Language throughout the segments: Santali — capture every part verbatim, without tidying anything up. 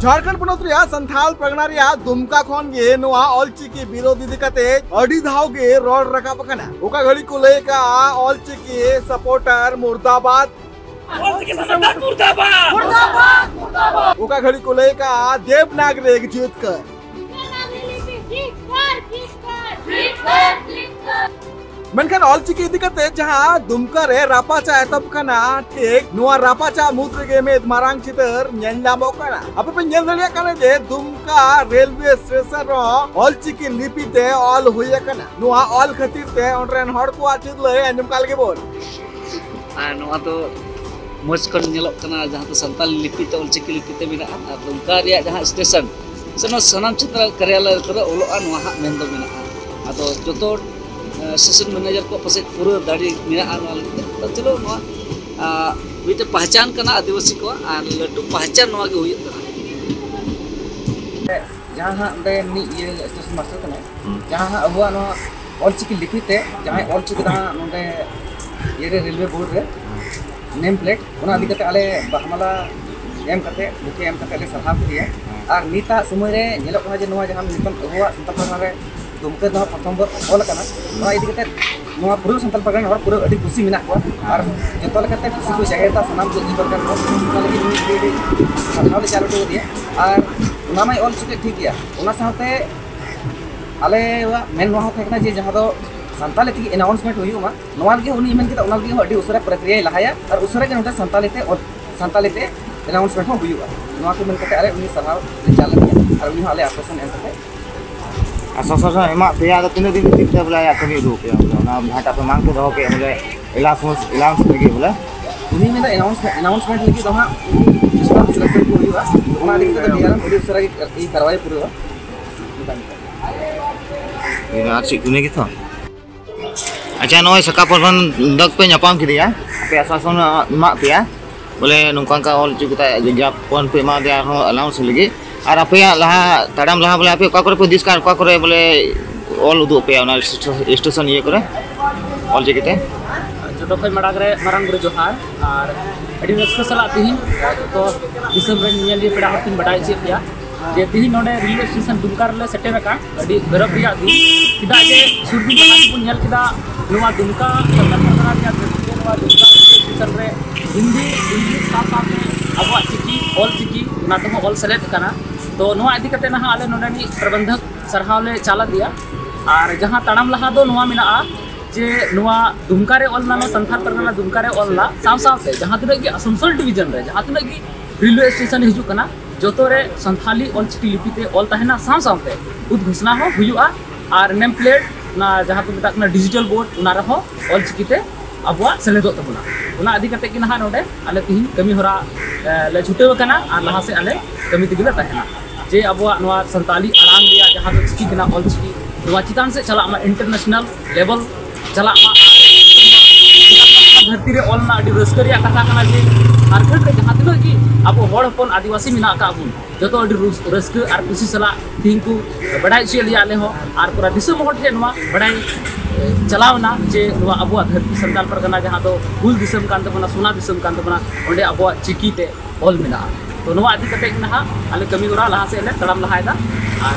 ᱡᱷᱟᱲᱠᱷᱚᱸᱰ ᱯᱚᱱᱚᱛ ᱨᱮᱭᱟᱜ ᱥᱟᱱᱛᱷᱟᱞ ᱯᱟᱨᱜᱟᱱᱟ ᱨᱮᱭᱟᱜ ᱫᱩᱢᱠᱟ ᱠᱷᱚᱱ ᱜᱮ ᱱᱚᱣᱟ ᱚᱞᱪᱤᱠᱤ ᱵᱤᱨᱳᱫᱷ ᱤᱫᱤ ᱠᱟᱛᱮ ᱟᱹᱰᱤ ᱫᱷᱟᱣ ᱜᱮ ᱨᱚᱲ ᱨᱟᱠᱟᱵ ᱟᱠᱟᱱᱟ᱾ ᱚᱠᱟ ᱜᱷᱟᱹᱲᱤ ᱠᱚ ᱞᱟᱹᱭ ᱟᱠᱟᱜᱼᱟ, ᱚᱞᱪᱤᱠᱤ ᱥᱟᱯᱳᱨᱴᱟᱨ ᱢᱩᱨᱫᱟᱵᱟᱫ, ᱚᱞᱪᱤᱠᱤ ᱥᱟᱯᱳᱨᱴᱟᱨ ᱢᱩᱨᱫᱟᱵᱟᱫ, ᱚᱠᱟ ᱜᱷᱟᱹᱲᱤ ᱠᱚ ᱞᱟᱹᱭ ᱟᱠᱟᱜᱼᱟ, ᱫᱮᱵᱽᱱᱟᱜᱽᱨᱤ ᱡᱤᱛᱠᱟᱹᱨ᱾ ᱢᱮᱱᱠᱷᱟᱱ ᱚᱞᱪᱤᱠᱤ ᱤᱫᱤ ᱠᱟᱛᱮ ᱡᱟᱦᱟᱸ ᱫᱩᱢᱠᱟ ᱨᱮ ᱨᱟᱯᱟᱪᱟᱜ ᱮᱛᱚᱦᱚᱵ ᱠᱟᱱᱟ, ᱴᱷᱤᱠ ᱱᱚᱣᱟ ᱨᱟᱯᱟᱪᱟᱜ ᱢᱩᱫᱽ ᱨᱮᱜᱮ ᱢᱤᱫ ᱢᱟᱨᱟᱝ ᱪᱤᱛᱟᱹᱨ ᱧᱮᱞ ᱧᱟᱢᱚᱜ ᱠᱟᱱᱟ᱾ ᱟᱯᱮ ᱯᱮ ᱧᱮᱞ ᱫᱟᱲᱮᱭᱟᱜ ᱠᱟᱱᱟ ᱡᱮ ᱫᱩᱢᱠᱟ ᱨᱮᱞᱣᱮ ᱥᱴᱮᱥᱚᱱ ᱨᱮᱦᱚᱸ ᱚᱞᱪᱤᱠᱤ ᱞᱤᱯᱤ ᱛᱮ ᱚᱞ ᱦᱩᱭ ᱟᱠᱟᱱᱟ᱾ ᱱᱚᱣᱟ ᱚᱞ ᱠᱷᱟᱹᱛᱤᱨ ᱛᱮ ᱚᱸᱰᱮ ᱨᱮᱱ ᱦᱚᱲ ᱠᱚᱣᱟᱜ ᱪᱮᱫ ᱞᱟᱹᱭ ᱟᱸᱡᱚᱢ ᱠᱟᱜ ᱞᱮᱜᱮ ᱵᱚᱱ᱾ ᱟᱨ ᱱᱚᱣᱟ ᱫᱚ ᱢᱚᱡᱽ ᱠᱷᱚᱱ ᱧᱮᱞᱚᱜ ᱠᱟᱱᱟ, ᱡᱟᱦᱟᱸ ᱫᱚ ᱥᱟᱱᱛᱟᱞᱤ ᱞᱤᱯᱤ ᱛᱮ, ᱚᱞᱪᱤᱠᱤ ᱞᱤᱯᱤ ᱛᱮ ᱢᱮᱱᱟᱜᱼᱟ᱾ ᱟᱨ ᱫᱩᱢᱠᱟ ᱨᱮᱭᱟᱜ ᱡᱟᱦᱟᱸ ᱥᱴᱮᱥᱚᱱ ᱥᱮ ᱱᱚᱣᱟ ᱥᱟᱱᱟᱢ ᱪᱮᱛᱟᱱ ᱠᱟᱨᱭᱟᱞᱚᱭ ᱠᱚᱨᱮ ᱚᱞᱚᱜᱼᱟ, ᱱᱚᱣᱟ ᱦᱟᱸᱜ ᱢᱮᱱ ᱫᱚ ᱢᱮᱱᱟᱜᱼᱟ᱾ ᱟᱫᱚ ᱡᱚᱛᱚ ᱥᱴᱮᱥᱚᱱ ᱢᱮᱱᱮᱡᱟᱨ ᱠᱚ ᱯᱟᱥᱮᱡ ᱯᱩᱨᱟᱹ ᱫᱟᱲᱮ ᱢᱮᱱᱟᱜᱼᱟ ᱱᱚᱣᱟ ᱞᱟᱹᱜᱤᱫ ᱛᱮ᱾ ᱛᱚ ᱪᱚᱞᱚ, ᱱᱚᱣᱟ ᱟᱨ ᱢᱤᱫᱴᱮᱱ ᱯᱟᱦᱪᱟᱱ ᱠᱟᱱᱟ ᱟᱹᱫᱤᱵᱟᱹᱥᱤ ᱠᱚᱣᱟᱜ, ᱟᱨ ᱞᱟᱹᱴᱩ ᱯᱟᱦᱪᱟᱱ ᱱᱚᱣᱟ ᱜᱮ ᱦᱩᱭᱩᱜ ᱠᱟᱱᱟ᱾ ᱡᱟᱦᱟᱸ ᱦᱟᱸᱜ ᱚᱸᱰᱮ ᱢᱤᱫ ᱤᱭᱟᱹ ᱥᱴᱮᱥᱚᱱ ᱢᱟᱥᱴᱟᱨ ᱠᱟᱱᱟᱭ, ᱡᱟᱦᱟᱸ ᱦᱟᱸᱜ ᱟᱵᱚᱣᱟᱜ ᱱᱚᱣᱟ ᱚᱞᱪᱤᱠᱤ ᱞᱤᱯᱤ ᱛᱮ ᱡᱟᱦᱟᱸᱭ ᱚᱞ ᱦᱚᱪᱚ ᱠᱮᱫᱟ ᱦᱟᱸᱜ ᱱᱚᱰᱮ ᱤᱭᱟᱹ ᱨᱮ, ᱨᱮᱞᱣᱮ ᱵᱳᱨᱰ ᱨᱮ ᱱᱮᱢ ᱯᱞᱮᱴ, ᱚᱱᱟ ᱤᱫᱤ ᱠᱟᱛᱮ ᱟᱞᱮ ᱵᱟᱦᱢᱟᱞᱟ ᱮᱢ ᱠᱟᱛᱮ, ᱵᱩᱠᱮ ᱮᱢ ᱠᱟᱛᱮ ᱞᱮ ᱥᱟᱨᱦᱟᱣ ᱠᱮᱫᱮᱭᱟ᱾ ᱟᱨ ᱱᱤᱛᱟᱜ ᱥᱚᱢᱚᱭ ᱨᱮ ᱧᱮᱞᱚᱜ ᱠᱟᱱᱟ ᱡᱮ ᱱᱚᱣᱟ ᱡᱟᱦᱟᱸ ᱱᱤᱛᱚᱜ ᱟᱵᱚᱣᱟᱜ ᱥᱟᱱᱛᱟᱲ ᱯᱟᱨᱜᱟᱱᱟ ᱨᱮ ᱫᱩᱢᱠᱟᱹ ᱫᱚ ᱦᱟᱸᱜ ᱯᱨᱚᱛᱷᱚᱢ ᱵᱚᱱ ᱚᱞ ᱟᱠᱟᱱᱟ᱾ ᱚᱱᱟ ᱤᱫᱤ ᱠᱟᱛᱮ ᱱᱚᱣᱟ ᱯᱩᱨᱟᱹ ᱥᱟᱱᱛᱟᱲ ᱯᱟᱨᱜᱟᱱᱟ ᱨᱮᱱ ᱦᱚᱲ ᱯᱩᱨᱟᱹ ᱟᱹᱰᱤ ᱠᱩᱥᱤ ᱢᱮᱱᱟᱜ ᱠᱚᱣᱟ ᱟᱨ ᱡᱚᱛᱚ ᱞᱮᱠᱟᱛᱮ ᱠᱩᱥᱤ ᱠᱚ ᱡᱟᱦᱮᱨ ᱫᱟ ᱥᱟᱱᱟᱢ ᱠᱚ ᱤᱫᱤ ᱫᱚᱨᱠᱟᱨ ᱠᱚ᱾ ᱚᱱᱟ ᱞᱟᱹᱜᱤᱫ ᱩᱱᱤ ᱟᱹᱰᱤ ᱟᱹᱰᱤ ᱥᱟᱨᱦᱟᱣ ᱞᱮ ᱪᱟᱞ ᱦᱚᱴᱚ ᱟᱫᱮᱭᱟ᱾ ᱟᱨ ᱚᱱᱟ ᱢᱟᱭ ᱚᱞ ᱦᱚᱪᱚ ᱠᱮᱫ, ᱴᱷᱤᱠ ᱜᱮᱭᱟ, ᱚᱱᱟ ᱥᱟᱶᱛᱮ ᱟᱞᱮᱭᱟᱜ ᱢᱮᱱ ᱱᱚᱣᱟ ᱦᱚᱸ ᱛᱟᱦᱮᱸ ᱠᱟᱱᱟ ᱡᱮ ᱡᱟᱦᱟᱸ ᱫᱚ ᱥᱟᱱᱛᱟᱲᱤ ᱛᱮᱜᱮ ᱮᱱᱟᱣᱩᱱᱥᱢᱮᱱᱴ ᱦᱩᱭᱩᱜ ᱢᱟ, ᱱᱚᱣᱟ ᱞᱟᱹᱜᱤᱫ ᱦᱚᱸ ᱩᱱᱤ ᱢᱮᱱ ᱠᱮᱫᱟ, ᱚᱱᱟ ᱞᱟᱹᱜᱤᱫ ᱦᱚᱸ ᱟᱹᱰᱤ ᱩᱥᱟᱹᱨᱟ ᱯᱨᱚᱠᱨᱤᱭᱟᱭ ᱞᱟᱦᱟᱭᱟ ᱟᱨ ᱩᱥᱟᱹᱨᱟ ᱜᱮ ᱱᱚᱰᱮ ᱥᱟᱱᱛᱟᱲᱤ ᱛᱮ ᱚᱞ ᱥᱟᱱᱛᱟᱲᱤ ᱛᱮ ᱮᱱᱟᱣᱩᱱᱥᱢᱮᱱᱴ ᱦᱚᱸ ᱦᱩᱭᱩᱜᱼᱟ᱾ ᱱᱚᱣᱟ ᱠᱚ ᱢᱮᱱ ᱠᱟᱛᱮ ᱟᱞᱮ ᱩᱱᱤ ᱥᱟᱨᱦᱟᱣ ᱞᱮ ᱪᱟᱞ ᱟᱫᱮᱭᱟ ᱟᱨ ᱩᱱᱤ ᱦᱚᱸ ᱟᱞᱮ ᱟᱥᱣᱟᱥᱚᱱ ᱮᱢ ᱠᱟᱛᱮ ᱟᱥᱣᱟᱥᱚᱱ ᱮᱢᱟᱜ ᱯᱮᱭᱟ᱾ ᱟᱫᱚ ᱛᱤᱱᱟᱹᱜ ᱫᱤᱱ ᱵᱷᱤᱛᱤᱨ ᱛᱮ ᱵᱚᱞᱮ ᱟᱭᱟᱜ ᱠᱟᱹᱢᱤ ᱩᱫᱩᱜ ᱯᱮᱭᱟ, ᱵᱚᱞᱮ ᱚᱱᱟ ᱡᱟᱦᱟᱸᱴᱟᱜ ᱯᱮ ᱢᱟᱝ ᱯᱮ ᱫᱚᱦᱚ ᱠᱮᱫ, ᱵᱚᱞᱮ ᱮᱞᱟᱣᱩᱱᱥ ᱮᱞᱟᱣᱩᱱᱥ ᱞᱟᱹᱜᱤᱫ ᱵᱚᱞᱮ? ᱩᱱᱤ ᱢᱮᱱᱫᱟ ᱮᱱᱟᱣᱩᱱᱥᱢᱮᱱᱴ ᱮᱱᱟᱣᱩᱱᱥᱢᱮᱱᱴ ᱞᱟᱹᱜᱤᱫ ᱫᱚ ᱦᱟᱸᱜ ᱩᱱᱤ ᱥᱤᱞᱮᱠᱥᱚᱱ ᱠᱚ ᱦᱩᱭᱩᱜᱼᱟ᱾ ᱚᱱᱟ ᱞᱟᱹᱜᱤᱫ ᱛᱮᱫᱚ ᱰᱤᱟᱨᱮᱢ ᱟᱹᱰᱤ ᱩᱥᱟᱹᱨᱟ ᱜᱮ ᱠᱟᱨᱣᱟᱭ ᱯᱩᱨᱟᱹᱣᱟ᱾ ᱟᱨ ᱪᱮᱫ ᱠᱚ ᱢᱮᱱ ᱜᱮᱛᱚ? ᱟᱪᱪᱷᱟ, ᱱᱚᱜᱼᱚᱭ ᱥᱟᱠᱟ ᱯᱨᱚᱫᱷᱟᱱ ᱫᱚ ᱯᱮ ᱧᱟᱯᱟᱢ ᱠᱮᱫᱮᱭᱟ ᱟᱯᱮ ᱟᱥᱣᱟᱥᱚᱱ ᱮᱢᱟᱜ ᱯᱮᱭᱟ, ᱵᱚᱞᱮ ᱱᱚᱝᱠᱟ ᱱᱚᱝᱠᱟ ᱚᱞ ᱦᱚᱪᱚ ᱠᱟᱛᱮ ᱡᱟᱯᱚᱱ ᱯᱮ ᱮᱢᱟ ᱫᱮᱭᱟ ᱟᱨᱦᱚᱸ ᱮᱞᱟᱣᱩᱱᱥ ᱞᱟᱹᱜᱤᱫ᱾ ᱟᱨ ᱟᱯᱮᱭᱟᱜ ᱞᱟᱦᱟ ᱛᱟᱲᱟᱢ ᱞᱟᱦᱟ ᱵᱚᱞᱮ ᱟᱯᱮ ᱚᱠᱟ ᱠᱚᱨᱮ ᱯᱮ ᱦᱩᱫᱤᱥ ᱠᱟᱜ, ᱚᱠᱟ ᱠᱚᱨᱮ ᱵᱚᱞᱮ ᱚᱞ ᱩᱫᱩᱜ ᱯᱮᱭᱟ ᱚᱱᱟ ᱥᱴᱮᱥᱚᱱ ᱤᱭᱟᱹ ᱠᱚᱨᱮ ᱚᱞ ᱪᱤᱠᱤ ᱛᱮ? ᱡᱚᱛᱚ ᱠᱷᱚᱱ ᱢᱟᱲᱟᱝ ᱨᱮ ᱢᱟᱨᱟᱝ ᱵᱩᱨᱩ ᱡᱚᱦᱟᱨ᱾ ᱟᱨ ᱟᱹᱰᱤ ᱨᱟᱹᱥᱠᱟᱹ ᱥᱟᱞᱟᱜ ᱛᱮᱦᱮᱧ ᱡᱚᱛᱚ ᱫᱤᱥᱚᱢ ᱨᱮᱱ ᱧᱮᱧᱮᱞᱤᱭᱟᱹ ᱯᱮᱲᱟ ᱦᱚᱲ ᱠᱤᱱ ᱵᱟᱰᱟᱭ ᱦᱚᱪᱚᱭᱮᱫ ᱯᱮᱭᱟ ᱡᱮ ᱛᱮᱦᱮᱧ ᱱᱚᱰᱮ ᱨᱮᱞᱣᱮ ᱥᱴᱮᱥᱚᱱ ᱫᱩᱢᱠᱟ ᱨᱮᱞᱮ ᱥᱮᱴᱮᱨ ᱟᱠᱟᱱ ᱟᱹᱰᱤ ᱜᱚᱨᱚᱵᱽ ᱨᱮᱭᱟᱜ ᱫᱤᱱ᱾ ᱪᱮᱫᱟᱜ ᱡᱮ ᱥᱩᱨ ᱫᱤᱱ ᱞᱟᱦᱟ ᱜᱮᱵᱚᱱ ᱧᱮᱞ ᱠᱮᱫᱟ ᱱᱚᱣᱟ ᱫᱩᱢᱠᱟ ᱥᱟᱱᱛᱟᱲ ᱯᱟᱨᱜᱟᱱᱟ ᱨᱮᱭᱟᱜ ᱫᱷᱟᱹᱨᱛᱤ ᱨᱮ ᱱᱚᱣᱟ ᱫᱩᱢᱠᱟ ᱨᱮᱞᱣᱮ ᱥᱴᱮᱥᱚᱱ ᱨᱮ ᱦᱤᱱᱫᱤ, ᱤᱝᱞᱤᱥ ᱥᱟᱶ ᱥᱟᱶᱛᱮ ᱟᱵᱚᱣᱟᱜ ᱪᱤᱠᱤ, ᱚᱞ ᱪᱤᱠᱤ ᱚᱱᱟ ᱛᱮᱦᱚᱸ ᱚᱞ ᱥᱮᱞᱮᱫ ᱟᱠᱟᱱᱟ᱾ ᱛᱚ ᱱᱚᱣᱟ ᱤᱫᱤ ᱠᱟᱛᱮ ᱱᱟᱦᱟᱜ ᱟᱞᱮ ᱱᱚᱰᱮᱱᱤᱡ ᱯᱨᱚᱵᱚᱱᱫᱷᱚᱠ ᱥᱟᱨᱦᱟᱣ ᱞᱮ ᱪᱟᱞ ᱟᱫᱮᱭᱟ᱾ ᱟᱨ ᱡᱟᱦᱟᱸ ᱛᱟᱲᱟᱢ ᱞᱟᱦᱟ ᱫᱚ ᱱᱚᱣᱟ ᱢᱮᱱᱟᱜᱼᱟ ᱡᱮ ᱱᱚᱣᱟ ᱫᱩᱢᱠᱟ ᱨᱮ ᱚᱞ ᱞᱮᱱᱟ, ᱥᱟᱱᱛᱟᱲ ᱯᱟᱨᱜᱟᱱᱟ ᱫᱩᱢᱠᱟ ᱨᱮ ᱚᱞ ᱞᱮᱱᱟ, ᱥᱟᱶ ᱥᱟᱶᱛᱮ ᱡᱟᱦᱟᱸ ᱛᱤᱱᱟᱹᱜ ᱜᱮ ᱟᱥᱟᱱᱥᱳᱞ ᱰᱤᱵᱤᱡᱚᱱ ᱨᱮ ᱡᱟᱦᱟᱸ ᱛᱤᱱᱟᱹᱜ ᱜᱮ ᱨᱮᱞᱣᱮ ᱥᱴᱮᱥᱚᱱ ᱦᱤᱡᱩᱜ ᱠᱟᱱᱟ, ᱡᱚᱛᱚ ᱨᱮ ᱥᱟᱱᱛᱷᱟᱞᱤ ᱚᱞᱪᱤᱠᱤ ᱞᱤᱯᱤ ᱛᱮ ᱚᱞ ᱛᱟᱦᱮᱱᱟ, ᱥᱟᱶ ᱥᱟᱶᱛᱮ ᱩᱫᱽᱜᱷᱳᱥᱱᱟ ᱦᱚᱸ ᱦᱩᱭᱩᱜᱼᱟ᱾ ᱟᱨ ᱱᱮᱢ ᱯᱞᱮᱴ, ᱚᱱᱟ ᱡᱟᱦᱟᱸ ᱠᱚ ᱢᱮᱛᱟᱜ ᱠᱟᱱᱟ ᱰᱤᱡᱤᱴᱟᱞ ᱵᱳᱨᱰ, ᱚᱱᱟ ᱨᱮᱦᱚᱸ ᱚᱞᱪᱤᱠᱤ ᱛᱮ ᱟᱵᱚᱣᱟᱜ ᱥᱮᱞᱮᱫᱚᱜ ᱛᱟᱵᱚᱱᱟ᱾ ᱚᱱᱟ ᱤᱫᱤ ᱠᱟᱛᱮ ᱜᱮ ᱱᱟᱦᱟᱜ ᱱᱚᱰᱮ ᱟᱞᱮ ᱛᱮᱦᱮᱧ ᱠᱟᱹᱢᱤ ᱦᱚᱨᱟ ᱮ, ᱞᱮ ᱪᱷᱩᱴᱟᱹᱣ ᱟᱠᱟᱱᱟ ᱟᱨ ᱞᱟᱦᱟ ᱥᱮᱫ ᱟᱞᱮ ᱠᱟᱹᱢᱤ ᱛᱮᱜᱮ ᱞᱮ ᱛᱟᱦᱮᱱᱟ᱾ ᱡᱮ ᱟᱵᱚᱣᱟᱜ ᱱᱚᱣᱟ ᱥᱟᱱᱛᱟᱞᱤ ᱟᱲᱟᱝ ᱨᱮᱭᱟᱜ ᱡᱟᱦᱟᱸ ᱫᱚ ᱪᱤᱠᱤ ᱠᱟᱱᱟ, ᱚᱞ ᱪᱤᱠᱤ, ᱱᱚᱣᱟ ᱪᱮᱛᱟᱱ ᱥᱮᱫ ᱪᱟᱞᱟᱜ ᱢᱟ, ᱤᱱᱴᱟᱨᱱᱮᱥᱱᱟᱞ ᱞᱮᱵᱮᱞ ᱪᱟᱞᱟᱜ ᱢᱟ᱾ ᱟᱨ ᱫᱷᱟᱹᱨᱛᱤ ᱨᱮ ᱚᱞ ᱨᱮᱱᱟᱜ ᱟᱹᱰᱤ ᱨᱟᱹᱥᱠᱟᱹ ᱨᱮᱭᱟᱜ ᱠᱟᱛᱷᱟ ᱠᱟᱱᱟ ᱡᱮ ᱡᱷᱟᱲᱠᱷᱚᱸᱰ ᱨᱮ ᱡᱟᱦᱟᱸ ᱛᱤᱱᱟᱹᱜ ᱜᱮ ᱟᱵᱚ ᱦᱚᱲ ᱦᱚᱯᱚᱱ ᱟᱹᱫᱤᱵᱟᱹᱥᱤ ᱢᱮᱱᱟᱜ ᱟᱠᱟᱫ ᱵᱚᱱ, ᱡᱚᱛᱚ ᱟᱹᱰᱤ ᱨᱩᱥ-, ᱨᱟᱹᱥᱠᱟᱹ ᱟᱨ ᱠᱩᱥᱤ ᱥᱟᱞᱟᱜ ᱛᱮᱦᱮᱧ ᱠᱚ ᱵᱟᱰᱟᱭ ᱦᱚᱪᱚᱭᱮᱫ ᱞᱮᱭᱟ᱾ ᱟᱞᱮ ᱦᱚᱸ ᱟᱨ ᱯᱩᱨᱟ ᱫᱤᱥᱚᱢ ᱦᱚᱲ ᱴᱷᱮᱱ ᱱᱚᱣᱟ ᱵᱟᱰᱟᱭ, ᱮ, ᱪᱟᱞᱟᱣ ᱮᱱᱟ ᱡᱮ ᱱᱚᱣᱟ ᱟᱵᱚᱣᱟᱜ ᱫᱷᱟᱹᱨᱛᱤ ᱥᱟᱱᱛᱟᱲ ᱯᱟᱨᱜᱟᱱᱟ, ᱡᱟᱦᱟᱸ ᱫᱚ ᱦᱩᱞ ᱫᱤᱥᱚᱢ ᱠᱟᱱ ᱛᱟᱵᱚᱱᱟ, ᱥᱳᱱᱟ ᱫᱤᱥᱚᱢ ᱠᱟᱱ ᱛᱟᱵᱚᱱᱟ, ᱚᱸᱰᱮ ᱟᱵᱚᱣᱟᱜ ᱪᱤᱠᱤ ᱛᱮ ᱚᱞ ᱢᱮᱱᱟᱜᱼᱟ᱾ ᱛᱚ ᱱᱚᱣᱟ ᱤᱫᱤ ᱠᱟᱛᱮ ᱜᱮ ᱱᱟᱦᱟᱜ ᱟᱞᱮ ᱠᱟᱹᱢᱤ ᱦᱚᱨᱟ ᱞᱟᱦᱟ ᱥᱮᱫ ᱞᱮ ᱛᱟᱲᱟᱢ ᱞᱟᱦᱟᱭᱮᱫᱟ᱾ ᱟᱨ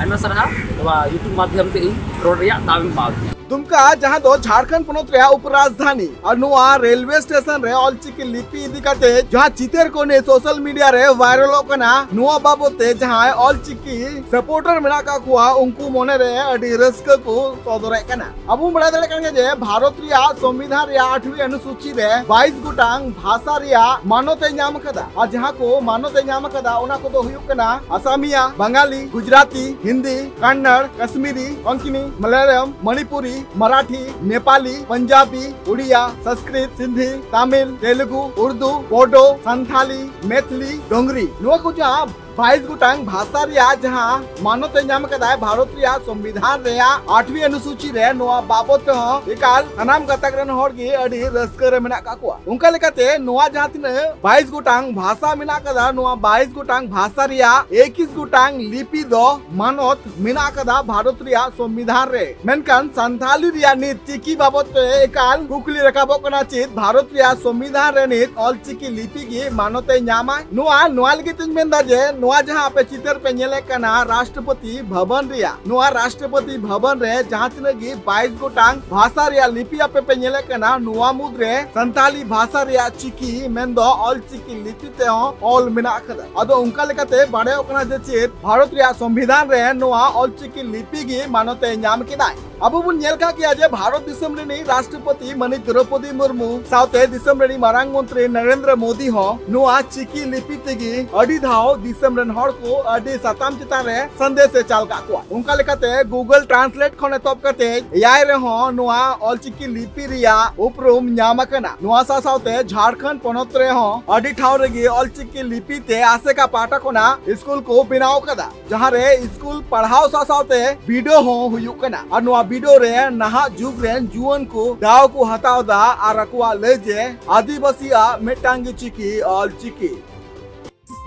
ᱟᱭᱢᱟ ᱥᱟᱨᱦᱟᱣ ᱱᱚᱣᱟ YouTube ᱢᱟᱫᱽᱫᱷᱚᱢ ᱛᱮ ᱤᱧ ᱨᱚᱲ ᱨᱮᱭᱟᱜ ᱫᱟᱣ ᱮᱢ ᱮᱢᱟᱣᱟᱫᱤᱧᱟ᱾ ᱫᱩᱢᱠᱟ, ᱡᱟᱦᱟᱸ ᱫᱚ ᱡᱷᱟᱲᱠᱷᱚᱸᱰ ᱯᱚᱱᱚᱛ ᱨᱮᱭᱟᱜ ᱩᱯᱨᱟᱡᱽᱫᱷᱟᱱᱤ, ᱟᱨ ᱱᱚᱣᱟ ᱨᱮᱞᱣᱮ ᱥᱴᱮᱥᱚᱱ ᱨᱮ ᱚᱞᱪᱤᱠᱤ ᱞᱤᱯᱤ ᱤᱫᱤ ᱠᱟᱛᱮ ᱡᱟᱦᱟᱸ ᱪᱤᱛᱟᱹᱨ ᱠᱚ ᱱᱤᱭᱟᱹ ᱥᱳᱥᱟᱞ ᱢᱤᱰᱤᱭᱟ ᱨᱮ ᱵᱷᱟᱭᱨᱟᱞᱚᱜ ᱠᱟᱱᱟ, ᱱᱚᱣᱟ ᱵᱟᱵᱚᱛ ᱛᱮ ᱡᱟᱦᱟᱸᱭ ᱚᱞᱪᱤᱠᱤ ᱥᱟᱯᱳᱨᱴᱟᱨ ᱢᱮᱱᱟᱜ ᱠᱟᱜ ᱠᱚᱣᱟ, ᱩᱱᱠᱩ ᱢᱚᱱᱮ ᱨᱮ ᱟᱹᱰᱤ ᱨᱟᱹᱥᱠᱟᱹ ᱠᱚ ᱥᱚᱫᱚᱨᱮᱫ ᱠᱟᱱᱟ᱾ ᱟᱵᱚ ᱵᱚᱱ ᱵᱟᱲᱟᱭ ᱫᱟᱲᱮᱭᱟᱜ ᱠᱟᱱ ᱜᱮᱭᱟ ᱡᱮ ᱵᱷᱟᱨᱚᱛ ᱨᱮᱭᱟᱜ ᱥᱚᱝᱵᱤᱫᱷᱟᱱ ᱨᱮᱭᱟᱜ ᱟᱴᱷᱣᱤ ᱚᱱᱩᱥᱩᱪᱤ ᱨᱮ ᱵᱟᱭᱤᱥ ᱜᱚᱴᱟᱝ ᱵᱷᱟᱥᱟ ᱨᱮᱭᱟᱜ ᱢᱟᱱᱚᱛ ᱮ ᱧᱟᱢ ᱟᱠᱟᱫᱟ, ᱟᱨ ᱡᱟᱦᱟᱸ ᱠᱚ ᱢᱟᱱᱚᱛ ᱮ ᱧᱟᱢ ᱟᱠᱟᱫᱟ ᱚᱱᱟ ᱠᱚᱫᱚ ᱦᱩᱭᱩᱜ ᱠᱟᱱᱟ ᱟᱥᱟᱢᱤᱭᱟ, ᱵᱟᱝᱟᱞᱤ, ᱜᱩᱡᱽᱨᱟᱴᱤ, ᱦᱤᱱᱫᱤ, ᱠᱟᱱᱱᱟᱲ, ᱠᱟᱥᱢᱤᱨᱤ, ᱠᱚᱝᱠᱚᱱᱤ, ᱢᱟᱞᱟᱭᱟᱞᱟᱢ, ᱢᱚᱱᱤᱯᱩᱨᱤ, ᱢᱟᱨᱟᱴᱷᱤ, ᱱᱮᱯᱟᱞᱤ, ᱯᱚᱧᱡᱟᱵᱤ, ᱩᱲᱤᱭᱟ, ᱥᱚᱝᱥᱠᱨᱤᱛ, ᱥᱤᱱᱫᱷᱤ, ᱛᱟᱢᱤᱞ, ᱛᱮᱞᱮᱜᱩ, ᱩᱨᱫᱩ, ᱵᱳᱰᱳ, ᱥᱟᱱᱛᱷᱟᱞᱤ, ᱢᱮᱛᱷᱞᱤ, ᱰᱳᱝᱜᱽᱨᱤ᱾ ᱱᱚᱣᱟ ᱠᱚ ᱡᱟᱦᱟᱸ ᱵᱟᱭᱤᱥ ᱜᱚᱴᱟᱝ ᱵᱷᱟᱥᱟ ᱨᱮᱭᱟᱜ ᱡᱟᱦᱟᱸ ᱢᱟᱱᱚᱛ ᱮ ᱧᱟᱢ ᱟᱠᱟᱫᱟᱭ ᱵᱷᱟᱨᱚᱛ ᱨᱮᱭᱟᱜ ᱥᱚᱝᱵᱤᱫᱷᱟᱱ ᱨᱮᱭᱟᱜ ᱟᱴᱷᱣᱤ ᱚᱱᱩᱥᱩᱪᱤ ᱨᱮ, ᱱᱚᱣᱟ ᱵᱟᱵᱚᱛ ᱛᱮᱦᱚᱸ ᱮᱠᱟᱞ ᱥᱟᱱᱟᱢ ᱜᱟᱛᱟᱠ ᱨᱮᱱ ᱦᱚᱲ ᱜᱮ ᱟᱹᱰᱤ ᱨᱟᱹᱥᱠᱟᱹ ᱨᱮ ᱢᱮᱱᱟᱜ ᱟᱠᱟᱫ ᱠᱚᱣᱟ᱾ ᱚᱱᱠᱟ ᱞᱮᱠᱟᱛᱮ ᱱᱚᱣᱟ ᱡᱟᱦᱟᱸ ᱛᱤᱱᱟᱹᱜ ᱵᱟᱭᱤᱥ ᱜᱚᱴᱟᱝ ᱵᱷᱟᱥᱟ ᱢᱮᱱᱟᱜ ᱟᱠᱟᱫᱟ, ᱱᱚᱣᱟ ᱵᱟᱭᱤᱥ ᱜᱚᱴᱟᱝ ᱵᱷᱟᱥᱟ ᱨᱮᱭᱟᱜ ᱮᱠᱤᱥ ᱜᱚᱴᱟᱝ ᱞᱤᱯᱤ ᱫᱚ ᱢᱟᱱᱚᱛ ᱢᱮᱱᱟᱜ ᱟᱠᱟᱫᱟ ᱵᱷᱟᱨᱚᱛ ᱨᱮᱭᱟᱜ ᱥᱚᱝᱵᱤᱫᱷᱟᱱ ᱨᱮ᱾ ᱢᱮᱱᱠᱷᱟᱱ ᱥᱟᱱᱛᱷᱟᱞᱤ ᱨᱮᱭᱟᱜ ᱱᱤᱛ ᱪᱤᱠᱤ ᱵᱟᱵᱚᱛ ᱛᱮ ᱮᱠᱟᱞ ᱠᱩᱠᱞᱤ ᱨᱟᱠᱟᱵᱚᱜ ᱠᱟᱱᱟ, ᱪᱮᱫ ᱵᱷᱟᱨᱚᱛ ᱨᱮᱭᱟᱜ ᱥᱚᱝᱵᱤᱫᱷᱟᱱ ᱨᱮ ᱱᱤᱛ ᱚᱞᱪᱤᱠᱤ ᱞᱤᱯᱤ ᱜᱮ ᱢᱟᱱᱚᱛ ᱮ ᱧᱟᱢᱟ? ᱱᱚᱣᱟ, ᱱᱚᱣᱟ ᱞᱟᱹᱜᱤᱫ ᱛᱤᱧ ᱢᱮᱱᱫᱟ ᱡᱮ ᱱᱚᱣᱟ ᱡᱟᱦᱟᱸ ᱟᱯᱮ ᱪᱤᱛᱟᱹᱨ ᱯᱮ ᱧᱮᱞᱮᱫ ᱠᱟᱱᱟ ᱨᱟᱥᱴᱨᱚᱯᱚᱛᱤ ᱵᱷᱚᱵᱚᱱ ᱨᱮᱭᱟᱜ, ᱱᱚᱣᱟ ᱨᱟᱥᱴᱨᱚᱯᱚᱛᱤ ᱵᱷᱚᱵᱚᱱ ᱨᱮ ᱡᱟᱦᱟᱸ ᱛᱤᱱᱟᱹᱜ ᱜᱮ ᱵᱟᱭᱤᱥ ᱜᱚᱴᱟᱝ ᱵᱷᱟᱥᱟ ᱨᱮᱭᱟᱜ ᱞᱤᱯᱤ ᱟᱯᱮ ᱯᱮ ᱧᱮᱞᱮᱫ ᱠᱟᱱᱟ, ᱱᱚᱣᱟ ᱢᱩᱫᱽᱨᱮ ᱥᱟᱱᱛᱷᱟᱞᱤ ᱵᱷᱟᱥᱟ ᱨᱮᱭᱟᱜ ᱪᱤᱠᱤ ᱢᱮᱱᱫᱚ ᱚᱞᱪᱤᱠᱤ ᱞᱤᱯᱤ ᱛᱮᱦᱚᱸ ᱚᱞ ᱢᱮᱱᱟᱜ ᱟᱠᱟᱫᱟ᱾ ᱟᱫᱚ ᱚᱱᱠᱟ ᱞᱮᱠᱟᱛᱮ ᱵᱟᱲᱟᱭᱚᱜ ᱠᱟᱱᱟ ᱡᱮ ᱪᱮᱫ ᱵᱷᱟᱨᱚᱛ ᱨᱮᱭᱟᱜ ᱥᱚᱝᱵᱤᱫᱷᱟᱱ ᱨᱮ ᱱᱚᱣᱟ ᱚᱞᱪᱤᱠᱤ ᱞᱤᱯᱤ ᱜᱮ ᱢᱟᱱᱚᱛ ᱮ ᱧᱟᱢ ᱠᱮᱫᱟᱭ᱾ ᱟᱵᱚ ᱵᱚᱱ ᱧᱮᱞ ᱠᱟᱜ ᱜᱮᱭᱟ ᱡᱮ ᱵᱷᱟᱨᱚᱛ ᱫᱤᱥᱚᱢ ᱨᱤᱱᱤᱡ ᱨᱟᱥᱴᱨᱚᱯᱚᱛᱤ ᱢᱟᱹᱱᱤᱡ ᱫᱨᱚᱯᱚᱫᱤ ᱢᱩᱨᱢᱩ ᱥᱟᱶᱛᱮ ᱫᱤᱥᱚᱢ ᱨᱤᱱᱤᱡ ᱢᱟᱨᱟᱝ ᱢᱚᱱᱛᱨᱤ ᱱᱚᱨᱮᱱᱫᱨᱚ ᱢᱳᱫᱤ ᱦᱚᱸ ᱱᱚᱣᱟ ᱪᱤᱠᱤ ᱞᱤᱯᱤ ᱛᱮᱜᱮ ᱟᱹᱰᱤ ᱫᱷᱟᱣ ᱫᱤᱥᱚᱢ ᱨᱮᱱ ᱦᱚᱲ ᱠᱚ ᱟᱹᱰᱤ ᱥᱟᱛᱟᱢ ᱪᱮᱛᱟᱱ ᱨᱮ ᱥᱟᱸᱫᱮᱥ ᱮ ᱪᱟᱞ ᱠᱟᱜ ᱠᱚᱣᱟ᱾ ᱚᱱᱠᱟ ᱞᱮᱠᱟᱛᱮ Google Translate ᱠᱷᱚᱱ ᱮᱛᱚᱦᱚᱵ ᱠᱟᱛᱮ ᱮᱭᱟᱭ ᱨᱮᱦᱚᱸ ᱱᱚᱣᱟ ᱚᱞᱪᱤᱠᱤ ᱞᱤᱯᱤ ᱨᱮᱭᱟᱜ ᱩᱯᱨᱩᱢ ᱧᱟᱢ ᱟᱠᱟᱱᱟ᱾ ᱱᱚᱣᱟ ᱥᱟᱶ ᱥᱟᱶᱛᱮ ᱡᱷᱟᱲᱠᱷᱚᱸᱰ ᱯᱚᱱᱚᱛ ᱨᱮᱦᱚᱸ ᱟᱹᱰᱤ ᱴᱷᱟᱶ ᱨᱮᱜᱮ ᱚᱞᱪᱤᱠᱤ ᱞᱤᱯᱤ ᱛᱮ ᱟᱥᱮᱠᱟ ᱯᱟᱦᱴᱟ ᱠᱷᱚᱱᱟᱜ ᱥᱠᱩᱞ ᱠᱚ ᱵᱮᱱᱟᱣ ᱟᱠᱟᱫᱟ, ᱡᱟᱦᱟᱸ ᱨᱮ ᱥᱠᱩᱞ ᱯᱟᱲᱦᱟᱣ ᱥᱟᱶ ᱥᱟᱶᱛᱮ ᱵᱤᱰᱟᱹᱣ ᱦᱚᱸ ᱦᱩᱭᱩᱜ ᱠᱟᱱᱟ᱾ ᱟᱨ ᱱᱚᱣᱟ ᱵᱤᱰᱟᱹᱣ ᱨᱮ ᱱᱟᱦᱟᱜ ᱡᱩᱜᱽ ᱨᱮᱱ ᱡᱩᱣᱟᱹᱱ ᱠᱚ ᱫᱟᱣ ᱠᱚ ᱦᱟᱛᱟᱣ ᱮᱫᱟ ᱟᱨ ᱟᱠᱚᱣᱟᱜ ᱞᱟᱹᱭ ᱡᱮ ᱟᱹᱫᱤᱵᱟᱹᱥᱤᱭᱟᱜ ᱢᱤᱫᱴᱟᱝ ᱜᱮ ᱪᱤᱠᱤ, ᱚᱞ ᱪᱤᱠᱤ᱾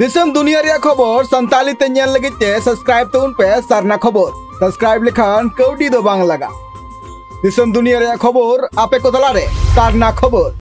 ᱫᱤᱥᱚᱢ ᱫᱩᱱᱤᱭᱟᱹ ᱨᱮᱭᱟᱜ ᱠᱷᱚᱵᱚᱨ ᱥᱟᱱᱛᱟᱲᱤ ᱛᱮ ᱧᱮᱞ ᱞᱟᱹᱜᱤᱫ ᱛᱮ subscribe ᱛᱟᱵᱚᱱ ᱯᱮ ᱥᱟᱨᱱᱟ ᱠᱷᱚᱵᱚᱨ᱾ Subscribe ᱞᱮᱠᱷᱟᱱ ᱠᱟᱹᱣᱰᱤ ᱫᱚ ᱵᱟᱝ ᱞᱟᱜᱟᱜ᱾ ᱫᱤᱥᱚᱢ ᱫᱩᱱᱤᱭᱟᱹ ᱨᱮᱭᱟᱜ ᱠᱷᱚᱵᱚᱨ ᱟᱯᱮ ᱠᱚ ᱛᱟᱞᱟᱨᱮ ᱥᱟᱨᱱᱟ ᱠᱷᱚᱵᱚᱨ᱾